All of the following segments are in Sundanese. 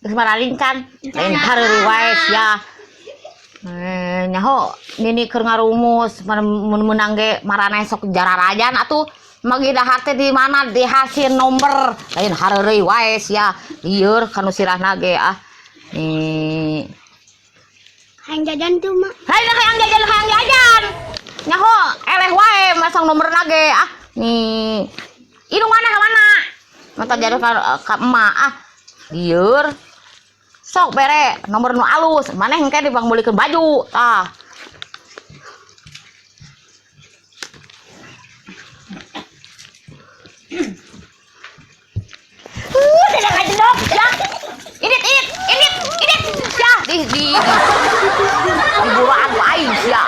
Geus mararing can. Lain hareureuy wae sia. Nyaho nini keur ngarumus mun meunang ge maraneh sok jararajan atuh magi dahar teh di mana di hasil nomor lain hareureuy wae sia lieur kanu sirahna ge ah. Nih. Hayang jajan tuh, Mak. Hayang hayang jajan hayang jajan. Nyaho eleh wae masang nomorna ge ah. Nih. Ieu mana ka mana? Mata jare ka emak ah. Lieur. Sok bere nomor nu alus, maneh engke dipangbeulikeun baju tah. Tidak kajedok ya. Init init init init ya di diburuan ku aing sia.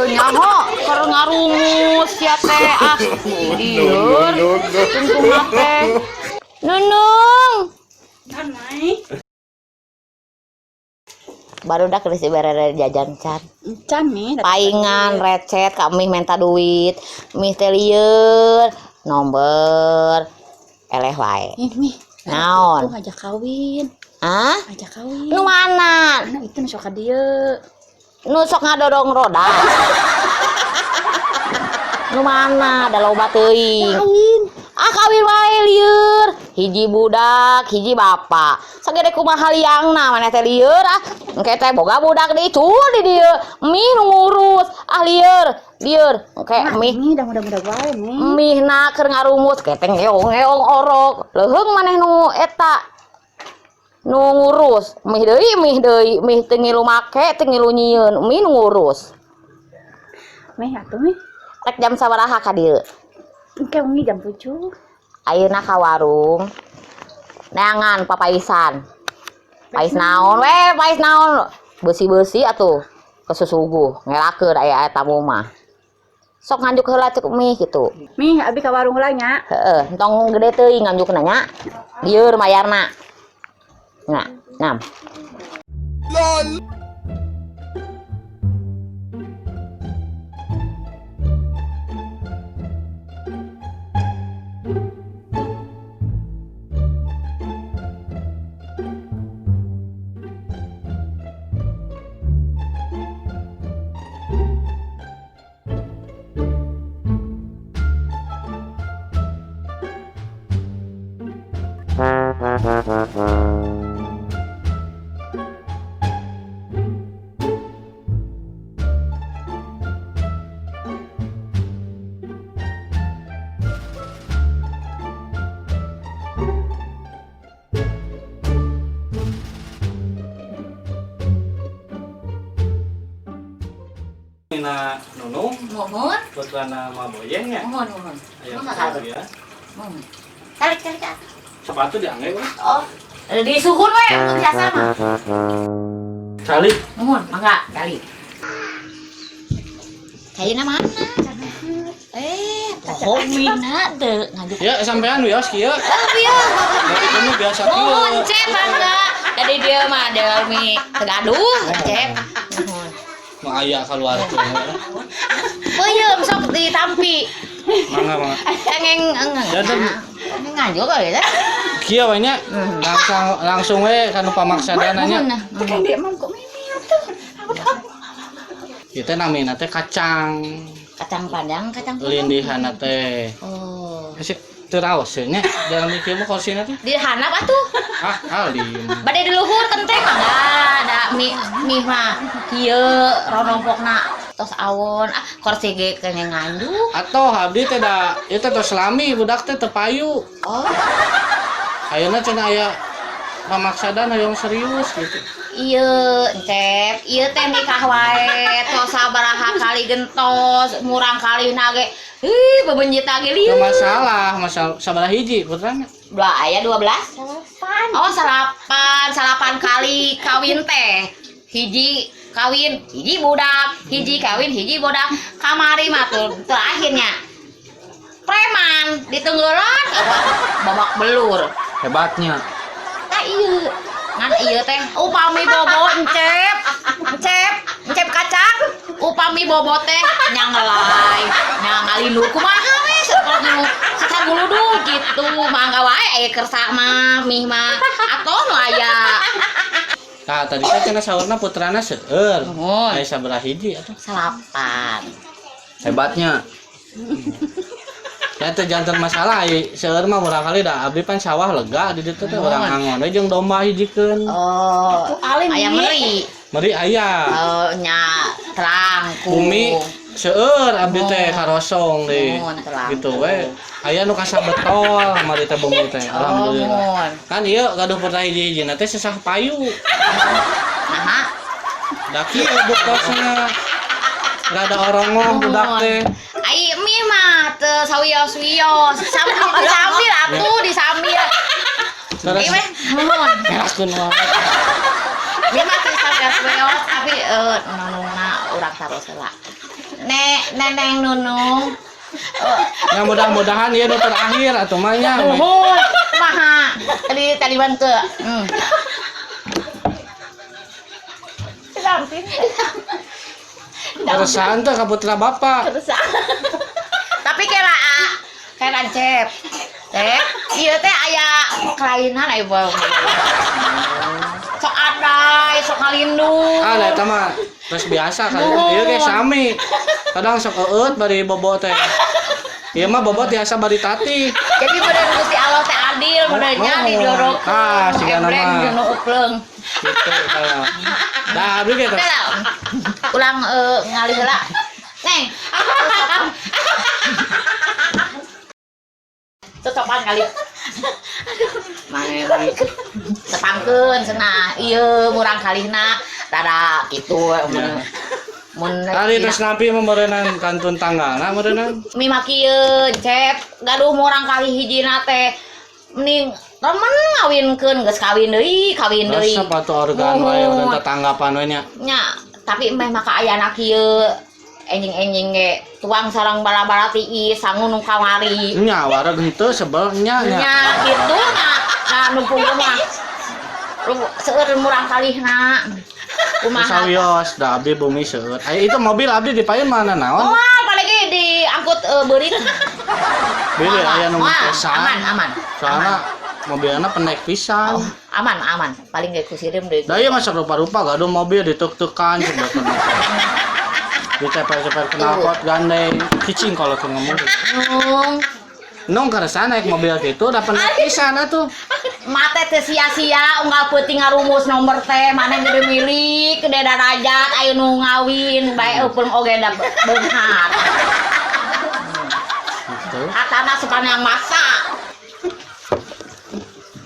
Nyaho keur ngarumus sia teh ah. Lieur. Tungtungna teh. Nunung. Baru dah geus diberere jajan can. Can nih. Paingan recet ka mih menta duit. Mih teh lieur nomor eleh wae. Ih, mih. Naon? Tuh ajak kawin. Hah? Ajak kawin. Nu mana? Anu itu nu sok ka dieu. Nu sok ngadodong roda. Nu mana? Da loba teuing. Kawin. Ah kawin wae lieur. Hiji budak, hiji bapak. Sagede kumaha liangna maneh teh lieur ah. Engke teh boga budak dicul di dieu. Mih nu ngurus. Ah lieur, lieur. Engke mih Ini dah muda-muda wae nih. mihna keur ngarumus keteng ngeong-ngeong orok. Leuheung maneh nu eta. Nu ngurus. Mih deui, mih teu ngilu make, teu ngilu nyieun, mih nu ngurus. Mih atuh mih. Rek jam sabaraha ka dieu? Engke wengi jam 7. Ayeuna ka warung. Neangan papaisan. Pais naon we, pais naon. Beusi-beusi atuh kesusuguh ngelakeun aya tamu mah. Sok nganjuk heula cek mih kitu. Mih abi ka warung heula nya. Heeh, entong gede teuing nganjukna nya. Lieur mayarna. Nah, nam. LOL. Nina Nunung, Muhun, putrana Maboyeng ya. muhun, muhun. Aya Muhun salut. ya. Muhun. Tarik, tarik, tarik. Sepatu diangge we. Oh, di suhun we, biasa mah. Calik. Muhun, mangga, calik. Caina mana? Poho mina teu ngajuk. Ya sampean wios kieu. Oh, bieu. Dari kamu biasa kieu. Muhun, cep mangga. Tadi dia mah delmi tegaduh, cep. Muhun. Nu aya keluar tuh. Peuyeum sok ditampi. Mangga mangga. Engeng engeng. Ya, dan- Nganjuk kali ya. Kieu we nya. Langsung langsung we kanu pamaksadana nya. Muhun. Kan dia mah kok mimi atuh. Ieu teh namina teh kacang. Kacang panjang, kacang panjang. Lindihanna teh. Oh. Sih teu raos we nya. Dalam kieu mah korsina teh. Di handap atuh. Ah, alim. Bade di luhur kenteng mangga da mi mi mah kieu ronompokna tos awon ah kursi ge kenging nganjuk. Atau abdi teh da ieu teh tos lami budak teh teu payu. Oh, Ayeuna cenah aya pamaksadan hoyong serius gitu. iya encep, ieu teh nikah wae tos sabaraha kali gentos, murang kali nage. Ih, bebenjit ge Teu lieur. masalah, masalah sabaraha hiji putrana? Dua aya 12? Oh, salapan kali kawin teh. Hiji kawin, hiji budak, hiji kawin, hiji budak. Kamari mah tuh terakhirnya preman ditenggelan babak belur. Hebatnya. Tah ieu. Ngan ieu teh upami bobo encep, encep, encep kacang, upami bobo teh nyangelai, nyangalindur kumaha we Kalau nu sacaguludu gitu, mangga wae aya kersa mah, mih mah atau nu aya. Tah tadi teh cenah saurna putrana seueur. Nuhun. Aya sabaraha hiji atuh? 9. Hebatnya. Ya teh janten masalah ai seueur mah murang kali da abdi pan sawah lega di ditu teh urang angon we jeung domba hijikeun. Oh, alim, aya Mi. meri. Meri aya. Oh, nya terang ku. Bumi seueur abdi teh karosong deui. Nuhun, terang. Gitu we. Aya nu kasabetol kamari teh bumi teh. Oh, Alhamdulillah. nuhun. Kan ieu gaduh putra hiji-hijina teh sesah payu. Naha? Da kieu buktosna. Rada orongoh budak teh. Ai mie mah teu sawios-wios. Sambil disambil atuh disambil. Terus Ieu mah nuhun. ngerakeun wae. Mie mah teu sawios-wios tapi nunungna urang taros heula. Nek neneng nunung. Ya mudah-mudahan ieu nu terakhir atuh mah nya. Nuhun. Maha. Tadi tadi bantu. Samping. Keresahan teh ka putra bapak. Tapi kira kira cep. Teh, ieu teh aya kelainan aya bau. Sok adai, sok ngalindung. Ah, da eta mah geus biasa kali. Ieu ge sami. Kadang sok eueut bari bobo teh. Ieu mah bobo tiasa bari tati. Jadi bener Gusti Allah teh adil, benernya Oh, didorok. ah, sigana mah. Jeung nu upleung. Gitu kalau. Da abdi ge Udah teh. lah. Ulang ngalih heula. Neng. Cocokan kali. Mane tepangkeun cenah ieu murang kalihna rada kitu mun mun Tadi terus nampi mah meureunnan kantun tanggalna meureunnan. mima kieu cep gaduh murang kali hijina teh mending remen ngawinkeun geus kawin deui kawin deui. Resep atuh organ wae urang tetanggapan we nya. Nya tapi meh maka ayana kieu enjing-enjing ge tuang sarang bala-bala tiis sangu nu kamari. Nya wareg henteu sebel nya nya. Nya kitu nya nah numpung mah seueur murang kalihna. Kumaha? Sawios da abdi bumi seueur. Aya itu mobil abdi dipayun mana naon? Moal apalagi diangkut beurit. Bilih aya nu Moal, pesan. aman aman. Soalna mobilna pendek pisan. Oh, aman aman. Paling ge kusirim deui. Da ieu mah sok rupa-rupa gaduh mobil dituk-tukan sebetulna. Dicepel-cepel knalpot gandeng. Cicing kalau tuh ngomong. Nung. Nung karesa naik mobil gitu da pendek pisan atuh. Mate teh sia-sia unggal peuting ngarumus nomor teh maneh gede milik gede darajat aya nu ngawin bae eupeung oge da beunghar. Gitu. Katana sepanjang masa.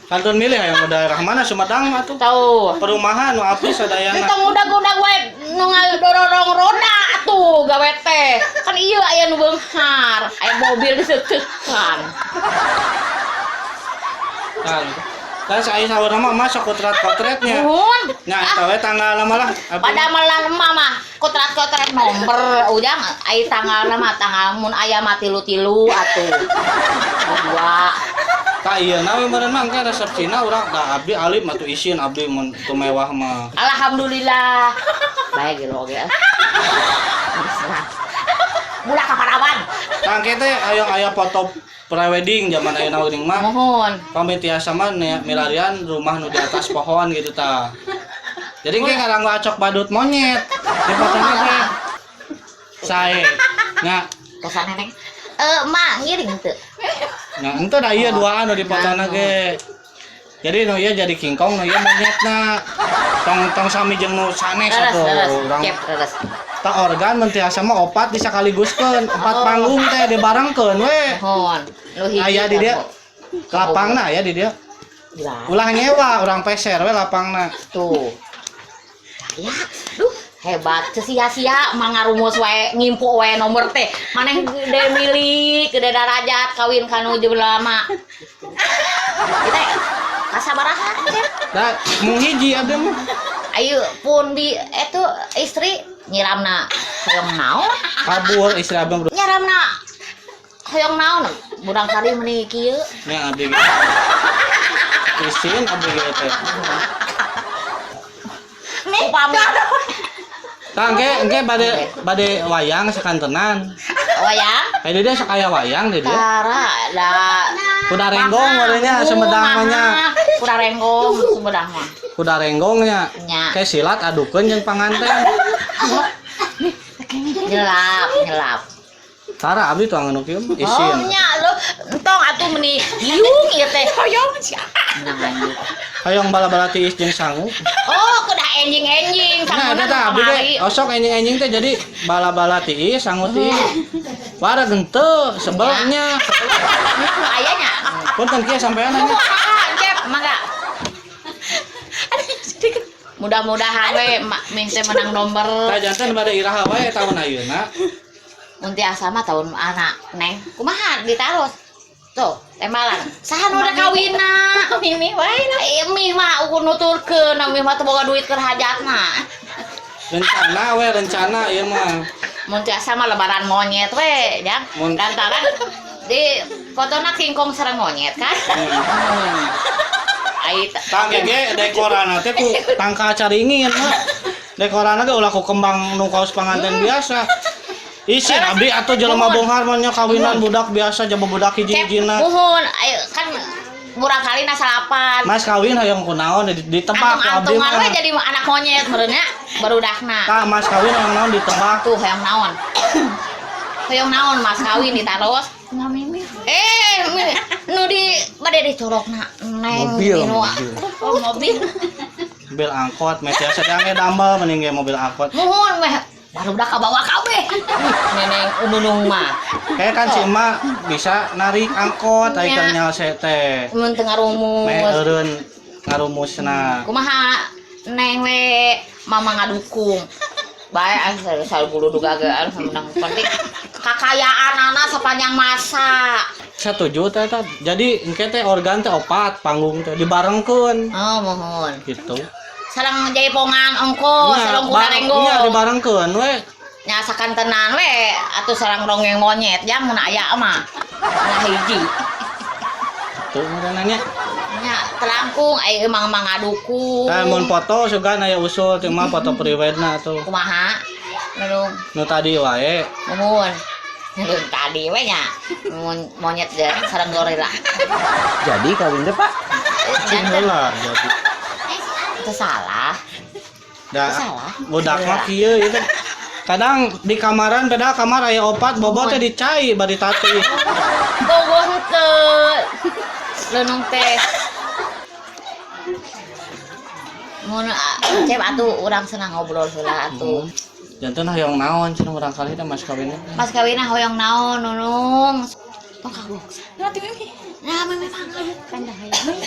Kantun milih aya daerah mana Sumedang atuh. Tuh. Perumahan nu abdi sadayana. Ditong udag-udag wae nu ngadorong roda atuh gawe teh. Kan ieu aya nu beunghar, aya mobil diseukeutkan. Kan. Kan saya saurna mah masuk kotret-kotretnya. Nuhun. Nya eta we tanggal mah lah. Abdi. Pada malah mah kotret-kotret nomor ujang ai tanggal mah tanggal mun aya mah tilu-tilu atuh. Dua. Tah ieu na we meureun mah engke resepsina urang da abdi alim atuh isin abdi mun teu mewah mah. Alhamdulillah. Baik gitu oge. Budak kaparawan. Tah engke teh aya aya foto prewedding zaman ayeuna geuning mah. Mohon. Pamit tiasa mah milarian rumah nu di atas pohon gitu tah. Jadi engke ngaranggo acok badut monyet di fotona teh. Sae. Nya Kesan neneng. Mak ngiring teu. nya henteu da ieu duaan nu di fotona ge. Jadi nu ieu jadi King Kong nu ieu monyetna. Tong tong sami jeung nu sanes Leres, atuh leres. urang. Cep, leres. Tah organ mun tiasa mah opat disakaliguskeun, opat Oh. panggung teh dibarengkeun we. Mohon. Nu hiji. Aya di dieu. Lapangna aya di dieu. Di mana? Ulah nyewa urang peser we lapangna. Tuh. Ya, duh hebat sia-sia mangarumus wae ngimpu wae nomor teh maneh gede milik gede darajat kawin kanu jeung lama kita kasabaraha teh Da mung hiji abdi mah. ayo pun di itu istri nyiramna hoyong naon Kabur istri abdi mah. nyiramna hoyong naon burang kali meuni kieu Nya abdi ge. Isin abdi ge teh. Upami Tah engke engke bade bade wayang sakantenan. wayang. Kayak dia sok aya wayang di dia. Tara da Kuda renggong warnanya Sumedang mah nya. Kuda renggong Sumedang mah. Kuda renggongnya. Nya. Kayak silat adukeun jeung panganten. Nyelap, nyelap. Tara abdi tuang anu kieu Oh isin. nya lo entong atuh meni giung ieu teh. Hoyong sia. Menang anjing. Hayang bala-bala tiis jeung sangu. Oh, kuda enjing-enjing Nah, sanguna eta tah abdi kamari. teh osok enjing-enjing teh jadi bala-bala tiis sangu tiis. Wareg henteu sebelnya. Aya nya. Punten kieu sampean nya. Cep, mangga. Mudah-mudahan we mih teh menang nomor. Tah janten bade iraha wae taun ayeuna. Mun tiasa mah tahun anak neng. Kumaha ditaros? Tuh, tembalan. Saha nu rek kawinna? Mimi wae lah. Eh, mih mah ukur nuturkeun, mih mah teu boga duit keur hajatna. Rencana we rencana ieu mah. Mun tiasa mah lebaran monyet we, jang. Lantaran di fotona kingkong sareng monyet kan? Ai Tang ge dekorana teh ku tangka caringin mah. Dekorana ge ulah ku kembang nu kaos panganten biasa. Isin abdi atuh jelema bonghar mah nya kawinan budak biasa jaba budak hiji-hijina. Muhun, ayo kan murah kali na salapan. Mas kawin hayang kunaon ditebak ku abdi Antung-antungan we mah. jadi anak monyet meureunnya barudakna. Tah mas kawin hayang naon ditebak. Tuh hayang naon. Hayang naon mas kawin ditaros. Mimi. Nu di bade dicorokna neng Mobil, dinu. mobil. Oh, mobil. Mobil angkot meh tiasa dange damel mending ge mobil angkot. Muhun meh barudak kabawa kabeh. Neneng ununung mah. Kayak kan si emak bisa narik angkot ai keur nyalse teh. Mun teu ngarumus. Meh eureun ngarumusna. Kumaha neng we mama ngadukung. Bae asal sal gulu duga ge anu menang penting kakayaanana sepanjang masa. Setuju teh eta. Jadi engke teh organ teh opat panggung teh dibarengkeun Oh, mohon. gitu. Sareng jaipongan ongko, sareng kuda renggong. Nya dibarengkeun we. Nya sakantenan we atuh sareng ronggeng monyet jang mun aya mah. Nah hiji. Tuh meureunna nya. Nya telangkung ai emang mah ngadukung. Tah mun foto sugan aya usul teh mah foto priwedna atuh. Kumaha? Nulung Nu tadi wae. muhun. Nulung tadi we nya. Mun monyet deh sareng gorila. Jadi kawin teh, Pak. Cing heula jadi. Itu salah. Da, Salah. budak mah kieu ieu teh. Kadang di kamaran beda kamar aya opat bobo teh dicai bari tati. Bogo henteu. Leunung teh. Mun cep atuh urang senang ngobrol heula atuh. Janten hoyong naon cenah urang kali teh mas kawinna. Mas kawinna hoyong naon nunung. Tong kagok. Nanti Mimi. Nah, mimi mangga. Kan dah hoyong.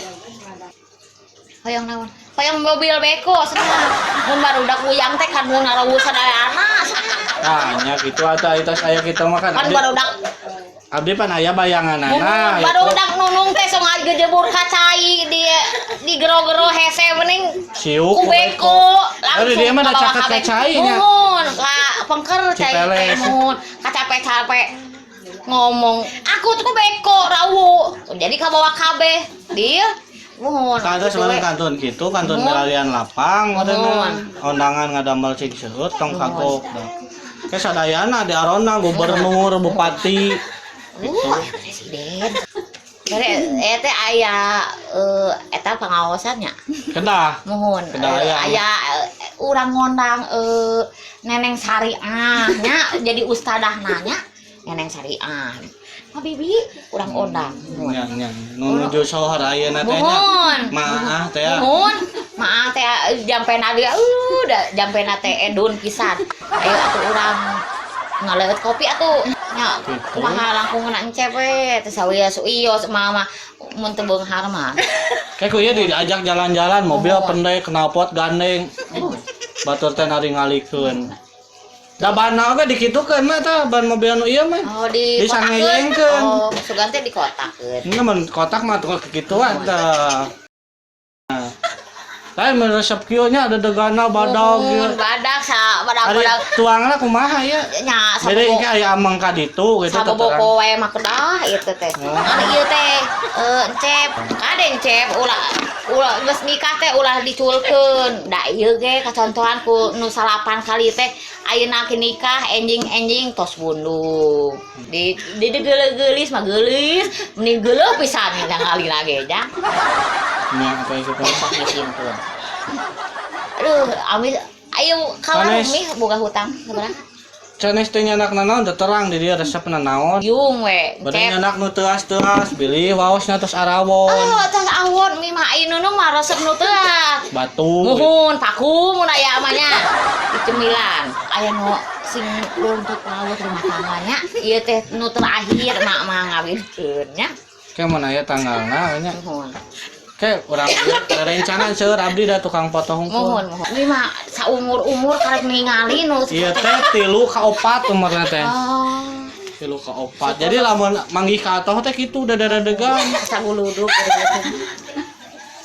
Hoyong naon? Hoyong mobil beko senang. Mun barudak uyang teh kan mun ngarawusan ayana. Tah nya kitu atuh eta aya kitu mah kan. Kan barudak Abdi pan aya bayanganana. Barudak nunung teh sok ngagejebur ka cai di gero-gero hese mending siuk ku beko langsung dia mah da kabawa caket ka kabeh. cai nya. Muhun ka pengker cai teh Cipeles. muhun kacape-cape ngomong aku tuh ku beko rawu jadi kabawa kabeh deal muhun Tah Gitu sebenarnya we. kantun kitu kantun Muhun. milarian lapang Muhun. Ondangan ngadamel cing seueur tong kagok da. Ke sadayana di arona gubernur bupati Presiden. Jadi eta aya eta pangaosannya. Kedah. Muhun. Kedah aya. Aya urang ngondang Neneng Syariah nya jadi ustadahna nya Neneng Syariah. Ma bibi urang ondang. Muhun. Nya nya nu nuju sohor ayeuna teh nya. Muhun. Maah teh ya. Muhun. Maah teh jampena dia jampena teh edun pisan. Ayo atuh urang ngaleueut kopi atuh. Nya Gitu. kumaha langkung ngena encep we teh sawios ios mama mun teu beunghar mah. Kayak ku ieu diajak jalan-jalan mobil pendek knalpot gandeng. Batur teh naringalikeun. Da ban oge dikitukeun mah tah ban mobil nu ieu mah. Oh di Disangeyengkeun. Oh, sugan teh dikotakeun. Ini mun kotak mah tuh kekituan tah. Lain mun resep kieu nya dedegana badag Muhun, ieu. Badag sa Ari badag-badag tuangna kumaha ya? Nya Jadi engke aya ameng ka ditu gitu saboboko teterang. wae mah kedah ieu teh. Oh. Ngan ieu teh encep, kade encep ulah ulah geus nikah teh ulah diculkeun. Da ieu ge kacontohan ku nu 9 kali teh ayeuna ke nikah enjing-enjing tos bundung. Di di geulis mah geulis, mending geuleuh pisan ningali lage jang. Nya apa ieu teh? Sok disimpun. Aduh, ami ayo kawan Sanes. mi boga hutang sabaraha? Sanes teh nyanak nanaon teu terang di dieu resepna naon. Yung we, Bade encep. nyanak nu teuas-teuas bilih waosna tos arawon. Oh, tas awon mi mah ayeuna nu mah resep nu teuas. Batu. Gitu. Muhun, paku mun aya mah nya. Di cemilan. Aya nu sing runtut laut rumah tangganya. Ieu teh nu terakhir mak mah ngawinkeun nya. Ke mun aya tanggalna nya. Muhun. Ke urang ieu rerencangan seueur abdi da tukang foto hungkul. Muhun, muhun. Mi mah saumur-umur karek ningali nu Ieu teh 3 ka 4 umurna teh. Oh, 3 ka 4. Jadi lamun manggih ka atoh teh kitu dada-dadegan. Saguluduk.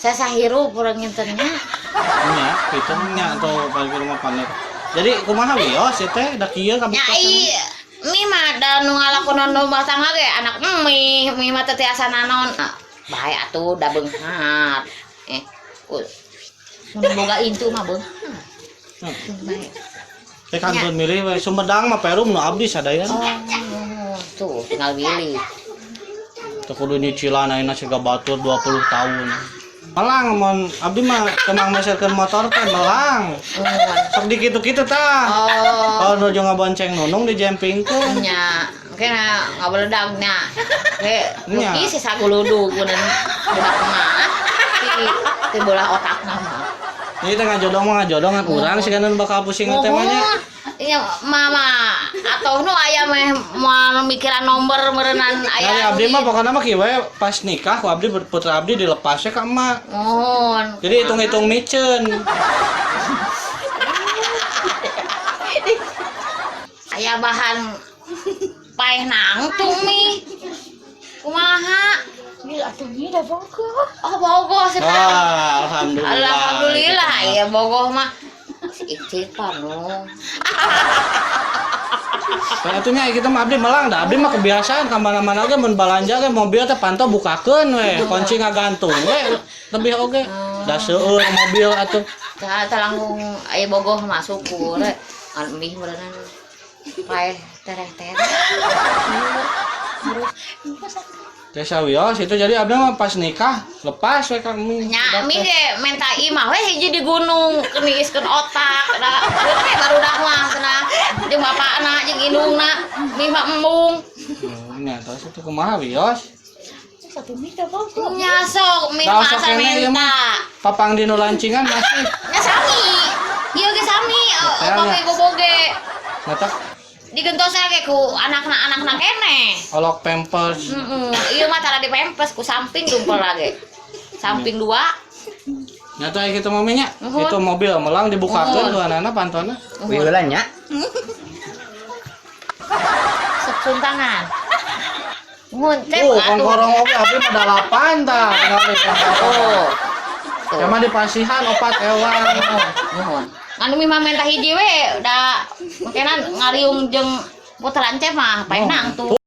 Saya sahirup urang ngintennya. Nya, kitu nya atau balik ke rumah panik. Jadi kumaha wios ieu teh da kieu Nya kabuktosan. i mi mah da nu ngalakonan rumah tangga ge anak mi, mi mah teu tiasa nanaon. Ah, bae atuh da beunghar. Mun boga incu mah beunghar. Bae. Teh kantun milih we Sumedang mah Perum nu abdi sadaya. Oh, tuh tinggal milih. Teu kudu nyicilan ayeuna siga batur 20 tahun. Melang mun abdi mah temang meserkeun motor teh melang. Muhun. Sok dikitu-kitu tah. Oh, Kalau nuju ngabonceng nunung dijempingkeun. Nya, kena ngabeledag nya. Ke Nya. luki si saguludug budak budak mah. Ti ti bola otakna mah. Jadi teh ngajodong mah ngajodong ngan urang sih kan bakal pusing teh mah nya. Iya, mama atau nu aya meh moal mikiran nomor meureunnan Dari aya. abdi mah pokoknya mah kieu we pas nikah ku abdi putra abdi dilepasnya ka emak. Mohon. Jadi hitung-hitung miceun. Aya bahan paeh nangtung mi. Kumaha? Gila atuh mi da bogoh. Oh, bogoh sih. Wah, alhamdulillah. Alhamdulillah ya bogoh mah. Si Icip nu. Kan atuh nya kita mah abdi melang da abdi mah kebiasaan ka mana-mana ge mun balanja ge mobil teh panto bukakeun we, kunci ngagantung we lebih oge. Da seueur mobil atuh. Tah tah langkung aya bogoh mah syukur. Ngan mih meureunnan paeh tereh-tereh. Teh sawios itu jadi abdi mah pas nikah lepas we ka mi. Nya mi ge menta imah we hiji di gunung keniiskeun otak da we barudak mah cenah jeung bapakna jeung indungna mi mah embung. Nya terus itu kumaha wios? Satu mi da bogoh. Nya sok mi Da mah sok asa keneh ieu menta. mah. Papang dino lancingan masih. Nya sami. Ieu ge sami Hotelnya. upami boboge. Matak Digentosna ge ku anakna-anakna keneh. olok pampers. Heeh, ieu mah tara dipempes ku samping dumpel lagi. Samping dua. Nyata aya kitu mah nya. Nuhun. Itu mobil melang dibukakeun Nuhun. duanana pantona. Wih heula nya. Sepun tangan. Nuhun, cep Oh, atuh. kongkorong oge abdi mah dalapan tah. Ningali kongkorong. Oh. Tuh. Cuma di pasihan 4 ewang. Nuhun. Nganu mi mah menta hiji we da mungkinan ngariung jeung putra encep mah paeh nangtung.